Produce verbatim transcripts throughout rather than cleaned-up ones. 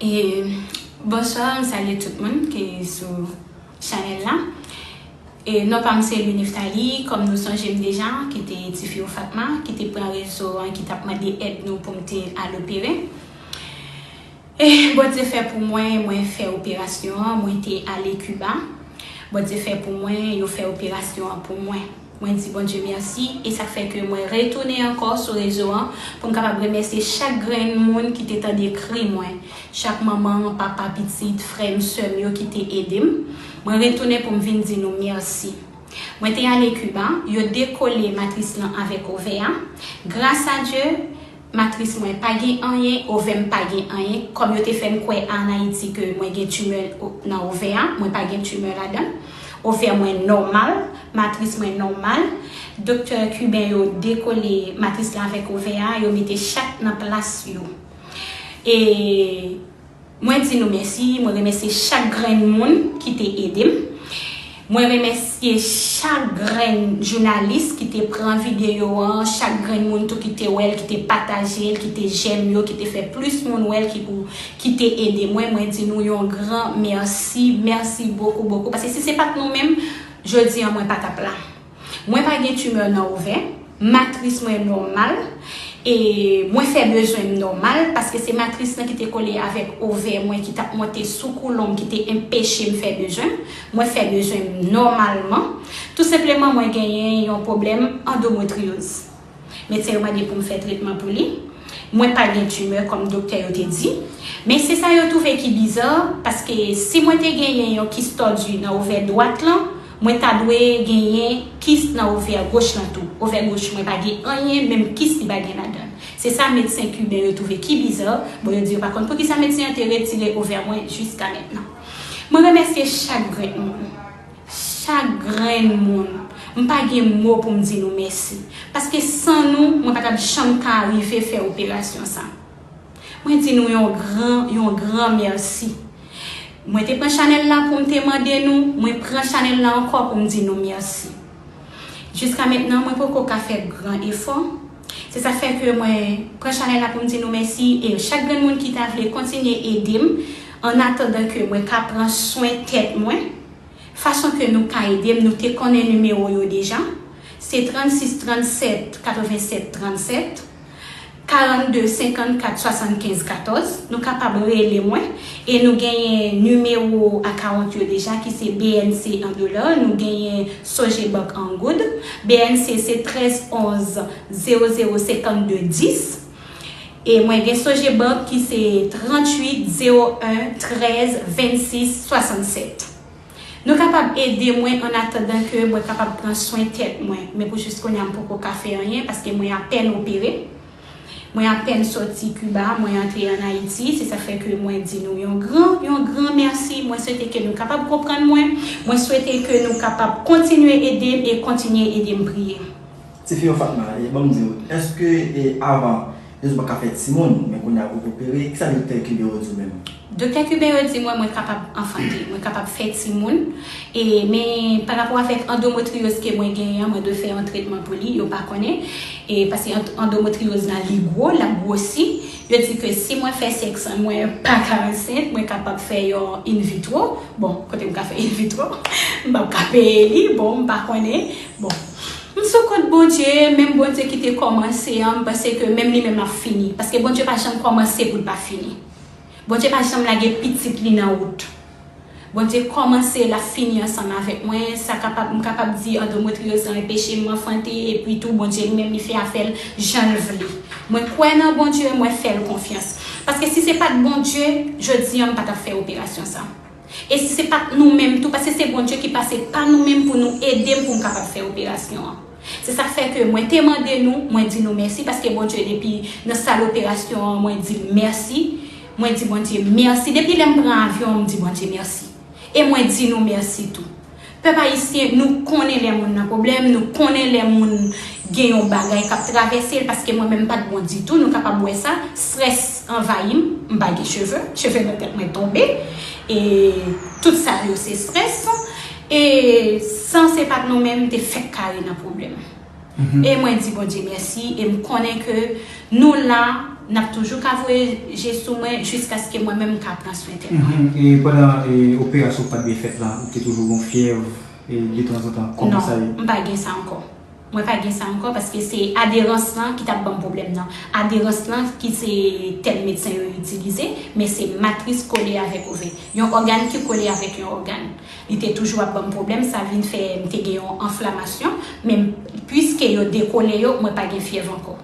E, bonswa, m salye tout moun ki sou chanèl la. E, non pa m se Lou Nephtalie, kòm nou sonje m deja, ki te tifi Fatma, ki te pran rezo an, ki t ap mande èd nou pou m te al opere. E, Bondye fè pou mwen, mwen fè operasyon an, mwen te ale Kiba. Bondye fè pou mwen, yo fè operasyon an pou mwen. Mwen di Bondye mèsi, e sa k fè ke mwen retounen ankò sou rezo an pou m kapab remèsye chak grenn moun ki te tande kri mwen, chak manman, papa, pitit, frè m, sè m yo ki te ede m. Mwen retounen pou m vin di nou mèsi. Mwen te ale Kiba, yo dekole matris lan avèk ovè a. Gras a Dye, matris mwen pa gen anyen, ovè m pa gen anyen. Kòm yo te fè m kwè ann Ayiti ke mwen gen timè o- nan ovè a, mwen pa gen timè ladan. Ovè mwen nòmal, matris mwen nòmal. Doktè kiben yo dekole matris la avèk ovè a, yo mete chak nan plas yo. E mwen di nou mèsi, mwen remèsye chak grenn moun ki te ede m. Mwen remèsye chak grenn jounalis ki te pran videyo an, chak grenn moun tou ki te wè l, ki te pataje l, ki te j'aime yo, ki te fè plis moun wè l ki pou ki te ede mwen. Mwen di nou yon gran mèsi, mèsi bokou, bokou. Paske si se pa t nou menm, jodi an mwen pa t ap la. Mwen pa gen timè nan ovè, matris mwen nòmal, e mwen fè bezwen m nòmal, paske se matris lan ki te kole avèk ovè mwen ki t ap monte sou koulon m, ki te enpeche m fè bezwen m. Mwen fè bezwen m nòmalman. Tou senpleman, mwen genyen yon pwoblèm andometryoz. Medsen yo mande pou m fè tretman pou li. Mwen pa gen timè kòm doktè yo te di. Men se sa yo twouve ki biza, paske si mwen te genyen yon kis tòdi nan ovè dwat lan, mwen ta dwe genyen kis nan ovè goch lan tou. Ovè goch mwen pa gen anyen, menm kis li pa gen ladan l. Se sa medsen kiben yo twouve ki biza. Bon, yo di yo pa konn poukisa medsen an te retire ovè mwen jiska mentnan. Mwen remèsye chak grenn moun. Chak grenn moun. M pa gen mo pou m di nou mèsi. Paske san nou, mwen pa t ap janm ka rive fè operasyon sa. Mwen di nou yon gran, yon gran mèsi. Mwen te pran chanèl la pou m te mande nou, mwen pran chanèl la ankò pou m di nou mèsi. Jiska mentnan, mwen poko ka fè gran efò. Se sa fè ke mwen pran chanèl la pou m di nou mèsi e chak grenn moun ki ta vle kontinye ede m, an atandan ke mwen ka pran swen tèt mwen, fason ke nou ka ede m, nou te konnen nimewo yo deja. Se trannsis trannsèt katrevennsèt trannsèt, karannde senkannkat swasannkenz katòz. Nou kapab rele mwen. E nou genyen nimewo akawont yo deja, ki se B N C an dola, nou genyen Sogebank an goud. B N C se trèz onz zewo zewo senkannde dis. E mwen gen Sogebank ki se tranntuit zewo en trèz vennsis swasannsèt. Nou kapab ede mwen an atandan ke mwen kapab pran swen tèt mwen. Men pou jis kounye a, m poko ka fè anyen paske mwen apèn opere. Mwen apèn sòti Kiba, mwen antre ann Ayiti. Se sa fè ke mwen di nou yon gran, yon gran mèsi. Mwen swete ke nou kapab konprann mwen. Mwen swete ke nou kapab kontinye ede m e kontinye ede m priye. Tifi yo Fatma, e ban m di w, èske e avan Jezi pa ka fè timoun, men kounye a ou opere, kisa doktè kiben yo di w menm? Doktè kiben yo di mwen mwen kapab anfante, mwen kapab fè timoun. E men pa rapò avèk andometryoz ke mwen genyen an, mwen dwe fè yon tretman pou li, yo pa konnen. E paske ant- andometryoz la li gwo, l ap gwosi. Yo di ke si mwen fè sèks, mwen pa ka ansent, mwen kapab fè yon in vitro. Bon, kote m ka fè in vitro? M p ap ka peye li, bon, m pa konnen. Bon, m sou kont Bondye, menm Bondye ki te kòmanse an, m panse ke menm li menm ap fini. Paske Bondye pa janm kòmanse pou l pa fini. Bondye pa janm lage pitit li nan wout. Bondye kòmanse, l ap fini ansanm avèk mwen. Sa kapab, m kapab di andometryoz lan enpeche m anfante, epi tou Bondye li menm li fè afè l jan l vle. Mwen kwè nan Bondye, mwen fè l konfyans. Paske si se pa t Bondye, jodi an m pa t ap fè operasyon sa. E si se pa t nou menm tou, paske se Bondye ki pase pa nou menm pou nou ede m pou m kapab fè operasyon an. Se sa k fè ke mwen te mande nou, mwen di nou mèsi, paske Bondye depi nan sal operasyon an, mwen di l mèsi. Mwen di Bondye mèsi. Depi lè m pran avyon an, m di Bondye mèsi. E mwen di nou mèsi tou. Pèp ayisyen, nou konnen lè moun nan pwoblèm, nou konnen lè moun gen yon bagay k ap travèse l, paske mwen menm m pa t bon ditou, nou kapab wè sa, strès anvayi m, m pa gen cheve, cheve nan tèt mwen tonbe, e tout sa yo se strès, e san se pa t nou menm, m te fèk kare nan pwoblèm. E mwen di Bondye mèsi, e m konnen ke nou la, N ap toujou ka voye je sou mwen jiskaske mwen menm m ka pran swen tèt mwen. Mhm. E pandan e, operasyon w pa t byen fèt la, ou te toujou gon fyèv e, detanzantan? Kòman sa ye? Non, m pa gen sa ankò. Mwen pa gen sa ankò paske se aderans lan ki t ap ban m pwoblèm nan. Aderans lan ki se tèm medsen yo itilize, men se matris kole avèk ovè. Yon ògàn ki kole avèk yon ògàn. Li te toujou ap ban m pwoblèm, sa vin fè m te gen yon anflamasyon, men piske yo dekole yo, mwen pa gen fyèv ankò.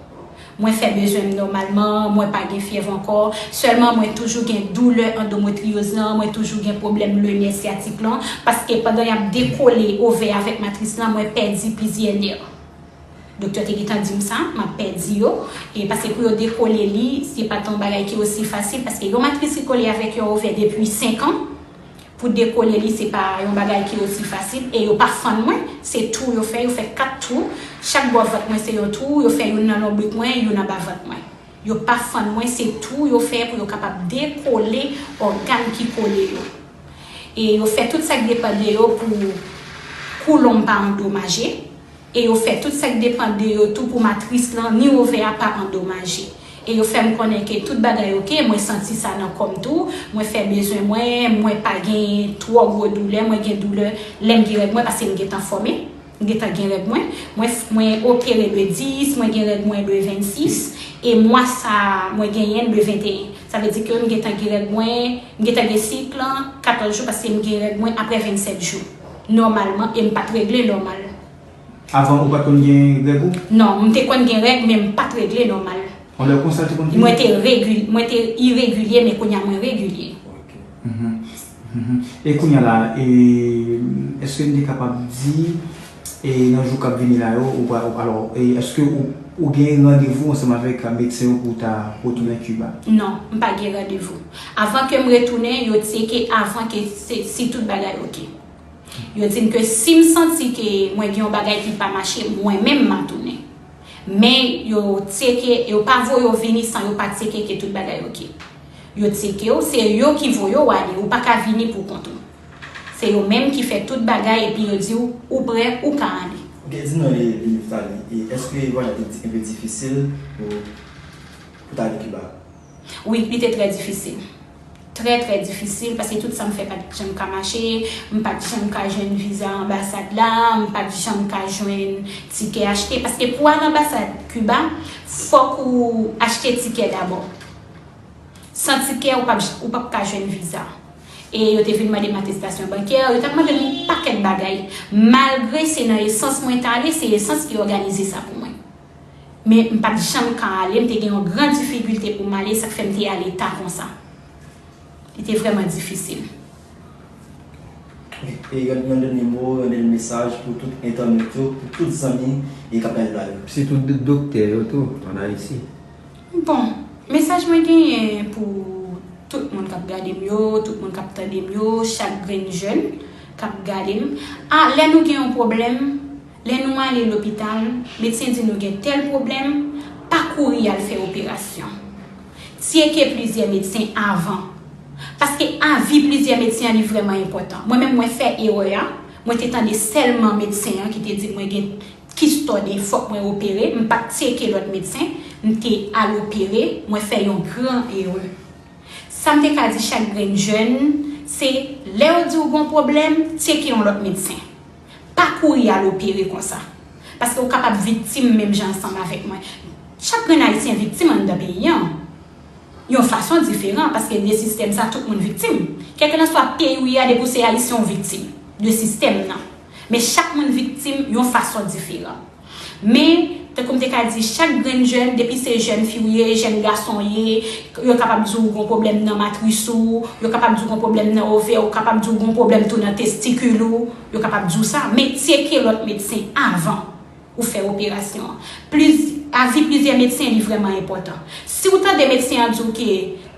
Mwen fè bezwen m nòmalman, mwen pa gen fyèv ankò. Sèlman mwen toujou gen doulè andometryoz lan, mwen toujou gen pwoblèm le nè syatik lan, paske pandan y ap dekole ovè avèk matris lan, mwen pèdi plizyè nè. Doktè te gentan di m sa, m ap pèdi yo. E paske pou yo dekole li, se pa t yon bagay ki osi fasil, paske yon matris ki kole avèk yon ovè depi senk an, pou dekole li, se pa yon bagay ki osi fasil. E yo pa fann mwen, se twou yo fè, yo fè kat twou. Chak bò vant mwen se yon twou, yo fè youn nan lonbrik mwen, youn anba vant mwen. Yo pa fann mwen, se twou yo fè pou yo kapab dekole ògàn ki kole yo. E yo fè tout sa k depann de yo pou koulon m pa andomaje. E yo fè tout sa k depann de yo tou pou matris lan, ni ovè a pa andomaje. E yo fè m konnen ke tout bagay oke, mwen santi sa nan kò m tou, mwen fè bezwen mwen, mwen pa gen twò gwo doulè, mwen gen doulè lè m gen règ mwen paske m gentan fòme, m gentan gen règ mwen. Mwen, mwen opere le dis, mwen gen règ mwen le vennsis, e mwa sa a, mwen genyen l le venteyen. Sa vle di ke m gentan gen règ mwen, m gentan gen sik lan katòz jou paske m gen règ mwen apre vennsèt jou. Nòmalman, e m pa t regle nòmal. Avan, ou pa t konn gen règ ou? Non, m te konn gen règ, men m pa t regle nòmal. Yon lè konsa, te konn vini? Mwen te regil-, mwen te iregilye, men kounye a mwen regilye. Ok. Mhm. Mhm. E kounye a la, e, èske n te kapab di, e, nan jou k ap vini la yo, ou pa, ou, alò, e, èske ou, ou gen randevou ansanm avèk medsen yo pou w ta retounen Kiba? Non, m pa gen randevou. Avan ke m retounen, yo tcheke avan ke se, si tout bagay oke. Yo di m ke si m santi ke mwen gen yon bagay ki pa mache, mwen menm m a tounen. Men yo tcheke, yo pa voye w vini san yo pa tcheke ke tout bagay oke. Yo tcheke w, se yo ki voye w ale, ou pa ka vini pou kont ou. Se yo menm ki fè tout bagay epi yo di w, ou prè, ou ka ale. Ok, di nou, e, Lilith Tali, e, èske vwayaj te di-, enpe difisil pou, pou t ale Kiba? Wi, li te trè difisil. Trè, trè difisil, paske tout sa m fè pa t janm ka mache, m pa t janm ka jwenn viza anbasad la, m pa t janm ka jwenn tikè achte, paske pou al anbasad Kiba, fòk ou achte tikè dabò. San tikè, ou p ap, ou p ap ka jwenn viza. E yo te vin mande m atestasyon bankè, yo t ap mande m yon pakèt bagay. Malgre se nan esans mwen t ale, se esans ki òganize sa pou mwen. Men m pa t janm ka ale, m te gen yon gran difikilte pou m ale, sa k fè m te ale ta konsa. Li te vrèman difisil. E yon, yon dènye mo, yon dènye mesaj pou tout entènot yo, pou tout zanmi e k ap gade live la. Sitou do-, doktè yo tou, ann Ayiti. Bon, mesaj mwen genyen pou tout moun k ap gade m yo, tout moun k ap tande m yo, chak grenn jèn k ap gade m. A, lè nou gen yon pwoblèm, lè nou ale lopital, medsen di nou gen tèl pwoblèm, pa kouri al fè operasyon. Tcheke plizyè medsen avan. Paske avi plizyè medsen an li vrèman enpòtan. Mwen menm mwen fè erè a, mwen te tande sèlman medsen an ki te di mwen gen kistòd e fòk mwen opere, m pa t tcheke lòt medsen, m te al opere, mwen fè yon gran erè. Sa m te ka di chak grenn jèn, se lè yo di w gon pwoblèm, tcheke yon lòt medsen. Pa kouri al opere konsa. Paske w kapab viktim menm jan ansanm avèk mwen. Chak grenn Ayisyen viktim anndan peyi an. Yon fason diferan, paske de sistèm sa, tout moun viktim. Kèlkelanswa peyi w ye a, depi w se Ayisyen, w viktim de sistèm nan. Men chak moun viktim yon fason diferan. Men, tankou m te ka di, chak grenn jèn, depi se jèn fi w ye, jèn gason w ye, yo kapab di w gon pwoblèm nan matris ou, yo kapab di w gon pwoblèm nan ovè, yo kapab di w gon pwoblèm tou nan testikil ou, yo kapab di w sa. Men tcheke lòt medsen avan ou fè operasyon an. Pliz-, avi plizyè medsen, li vrèman enpòtan. Si w tande medsen an di w ke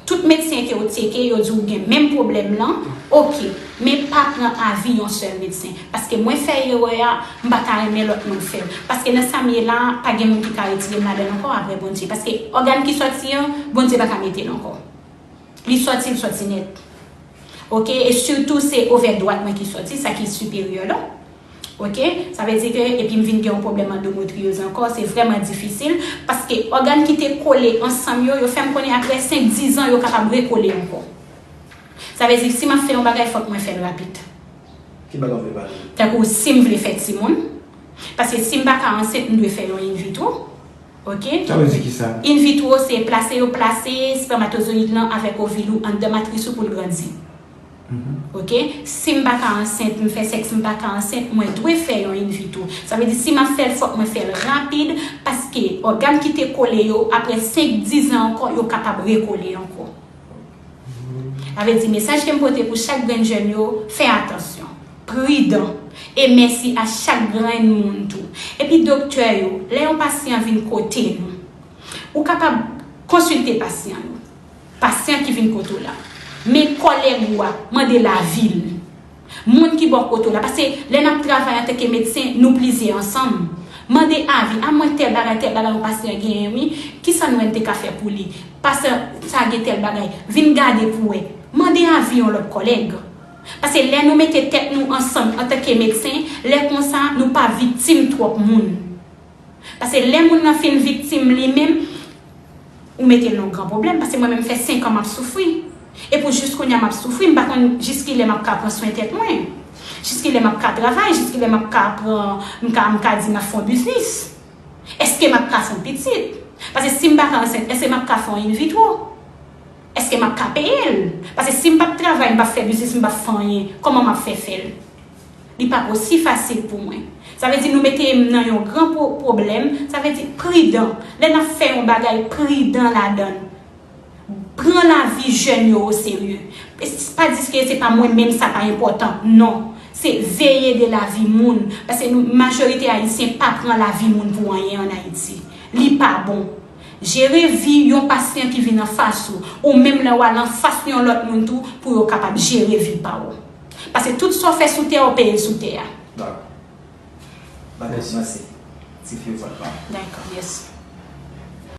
tout medsen ke w tcheke, yo di w gen menm pwoblèm lan, oke, men pa pran avi yon sèl medsen. Paske mwen fè erè a, m pa ta renmen lòt moun fè l. Paske nan sa m ye la, pa gen moun ki ka retire m ladan l ankò apre Bondye. Paske ògàn ki sòti an, Bondye pa ka mete l ankò. Li sòti, l sòti nèt. Oke, e sitou se ovè dwat mwen ki sòti, sa ki siperyè la. Ok? Sa vle di ke epi m vin gen yon pwoblèm andometryoz ankò, se vrèman difisil, paske ògàn ki te kole ansanm yo, yo fè m konnen apre senk dizan, yo kapab rekole ankò. Sa vle di, si m ap fè yon bagay, fòk mwen fè l rapid. Ki bagay w vle pale? Tankou si m vle fè timoun, paske si m pa ka ansent, m dwe fè yon in vitro. Ok? Sa vle di ki sa? In vitro, se plase yo plase spèmatozoyid lan avèk ovil ou anndan matris ou pou l grandi. Ok? Si m pa ka ansent, m fè sèks, m pa ka ansent, mwen dwe fè yon in vitro. Sa vle di, si m ap fè l, fòk mwen fè l rapid, paske ògàn ki te kole yo, apre senk, dizan ankò, yo kapab rekole ankò. Sa vle di, mesaj ke m pote pou chak grenn jèn yo, fè atansyon, pridan, e mèsi a chak grenn moun tou. Epi doktè yo, lè yon pasyan vin kote nou, ou kapab konsilte pasyan yo. Pasyan ki vin kote w la. Men kòlèg ou a, mande lavi l. Moun ki bò kote w la. Paske lè n ap travay antanke medsen, nou plizyè ansanm. Mande avi, a mwen tèl bagay, tèl bagay yon pasyan genyen wi, kisa nou menm te ka fè pou li? Pasyan sa gen tèl bagay, vin gade pou wè. Mande avi yon lòt kòlèg. Paske lè nou mete tèt nou ansanm antanke medsen, lè konsa nou pa viktim twòp moun. Paske lè moun nan fin viktim li menm, ou mete l nan yon gran pwoblèm. Paske mwen menm fè senk an m ap soufri. E pou jis kounye a m ap soufri, m pa konn jiskilè m ap ka pran swen tèt mwen. Jiskilè m ap ka travay, jiskilè m ap ka pran, m ka, m ka di m ap fè yon biznis. Èske m ap ka fè yon pitit? Paske si m pa ka ansent, èske m ap ka fè yon in vitro? Èske m ap ka peye l? Paske si m p ap travay, m p ap fè biznis, m p ap fè anyen, kòman m ap fè fè l? Li p ap osi fasil pou mwen. Sa vle di nou mete m nan yon gran pwoblèm. Sa vle di pridan. Lè n ap fè yon bagay, pridan ladan l. Pran lavi jèn yo oserye. Pa di ke se pa mwen menm, sa pa enpòtan. Non. Se veye de lavi moun. Paske nou, majorite Ayisyen pa pran lavi moun pou anyen ann Ayiti. Li pa bon. Jere vi yon pasyan ki vin anfas ou, ou menm lè w al anfas yon lòt moun tou, pou yo kapab jere vi pa w. Paske tout sa w fè sou tè a, w peye l sou tè a. Dakò. Dakò, mèsi. Tifi, ou pral pale. Dakò, yes.